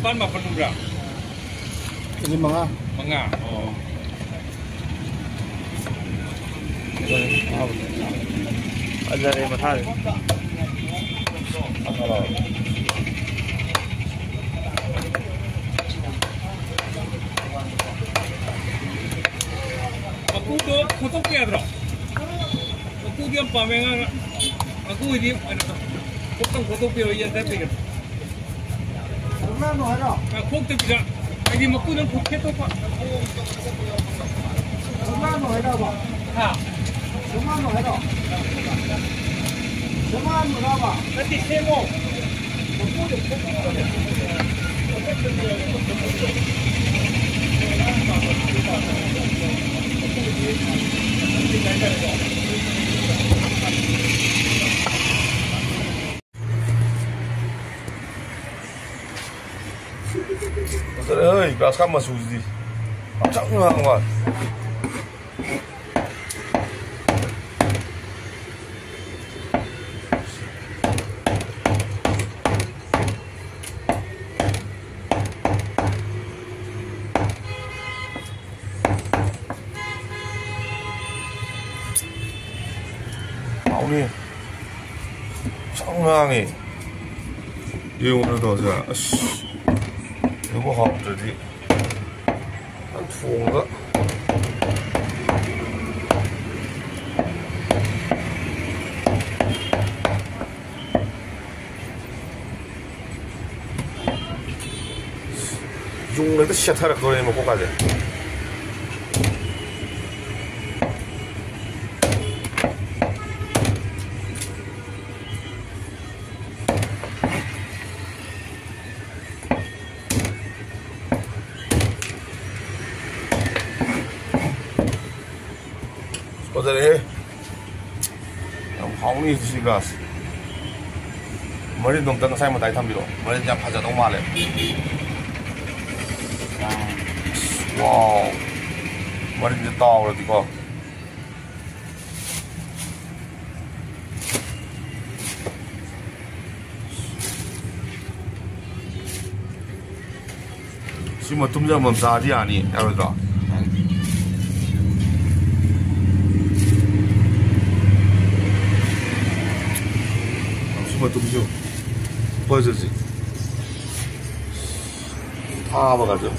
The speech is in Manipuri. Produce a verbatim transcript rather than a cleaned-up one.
ꯅꯤꯄꯥꯜ ꯃꯥꯄꯜ ꯂꯨꯝꯕ꯭ꯔꯥ? ꯀꯦꯖꯤ ꯃꯉꯥ꯫ ꯃꯉꯥ? ꯑꯣ꯫ ꯐꯖꯔꯦ, ꯃꯊꯥꯁꯦ꯫ ꯃꯀꯨꯗꯣ ꯈꯣꯠꯇꯣꯛꯄ ꯌꯥꯗ꯭ꯔꯣ? ꯃꯀꯨꯗꯤ ꯌꯥꯝ ꯄꯥꯝꯃꯦ ꯑꯉꯥꯡꯅ꯫ ꯃꯀꯨ ꯑꯣꯏꯗꯤ ꯀꯩꯅꯣ ꯇꯧ-, ꯈꯣꯛꯇꯪ ꯈꯣꯠꯇꯣꯛꯄꯤꯔꯣ, ꯑꯩ ꯌꯥꯟꯊꯠꯄꯤꯒꯦ꯫ ꯁꯨꯝꯂꯥꯡꯅꯣ ꯍꯥꯏꯔꯣ? ꯑ, ꯈꯣꯛꯇꯕꯤꯗ, ꯍꯥꯏꯗꯤ ꯃꯀꯨꯗꯪ ꯈꯣꯛ-, ꯈꯦꯠꯇꯣꯛꯄ꯫ ꯁꯨꯝꯂꯥꯡꯅꯣ ꯍꯥꯏꯔꯕ? ꯍꯥ? ꯁꯨꯝꯂꯥꯡꯅꯣ ꯍꯥꯏꯔꯣ? ꯁꯨꯝꯂꯥꯡꯅꯣ ꯍꯥꯏꯔꯕ? ꯅꯠꯇꯦ, ꯁꯦꯝꯃꯣ꯫ ꯃꯀꯨꯗꯣ ꯈꯣꯛꯇꯣꯛꯑꯣ꯫ ꯐꯖꯔꯦ, ꯍꯣꯏ, ꯒ꯭ꯔꯥꯁ ꯀꯥꯞ ꯃꯆꯨꯁꯤꯗꯤ꯫ ꯉꯥꯡꯁꯪ ꯉꯥꯡꯕ꯫ ꯍꯥꯎꯅꯤ꯫ ꯉꯥꯡꯁꯪ ꯉꯥꯡꯉꯦ꯫ ꯌꯦꯡꯉꯨꯗꯅ ꯇꯧꯔꯁꯦ꯫ ꯑꯁ꯫ ꯑꯗꯨꯕꯨ ꯍꯥꯎꯇ꯭ꯔꯗꯤ꯫ ꯐꯖꯅ ꯊꯣꯡꯉꯒ꯫ ꯌꯨꯡ ꯍꯦꯛꯇ ꯁꯦꯠꯊꯔꯛꯇꯣꯔꯦ ꯃꯀꯣꯛꯀꯥꯁꯦ꯫ ꯐꯖꯔꯦꯍꯦ꯫ ꯌꯥꯝ ꯍꯥꯎꯅꯤ ꯁꯤ ꯒ꯭ꯔꯥꯁ꯫ ꯃꯔꯤꯟꯗꯣ ꯑꯝꯇ ꯉꯁꯥꯏ ꯃꯇꯥꯏ ꯊꯝꯕꯤꯔꯛꯑꯣ꯫ ꯃꯔꯤꯟꯁꯦ ꯌꯥꯝ ꯐꯖꯗꯧ ꯃꯥꯜꯂꯦ꯫ ꯋꯥꯎ꯫ ꯃꯔꯤꯟꯁꯦ ꯇꯥꯎꯔꯗꯤꯀꯣ꯫ ꯁꯤ ꯃꯇꯨꯝꯁꯦ ꯑꯃꯃꯝ ꯆꯥꯗꯤ ꯌꯥꯅꯤ, ꯌꯥꯔꯣꯏꯗ꯭ꯔꯣ? ꯁꯤ ꯃꯇꯨꯝꯁꯨ ꯄꯣꯏꯖꯁꯤ ꯊꯥꯕꯒꯁꯨ꯫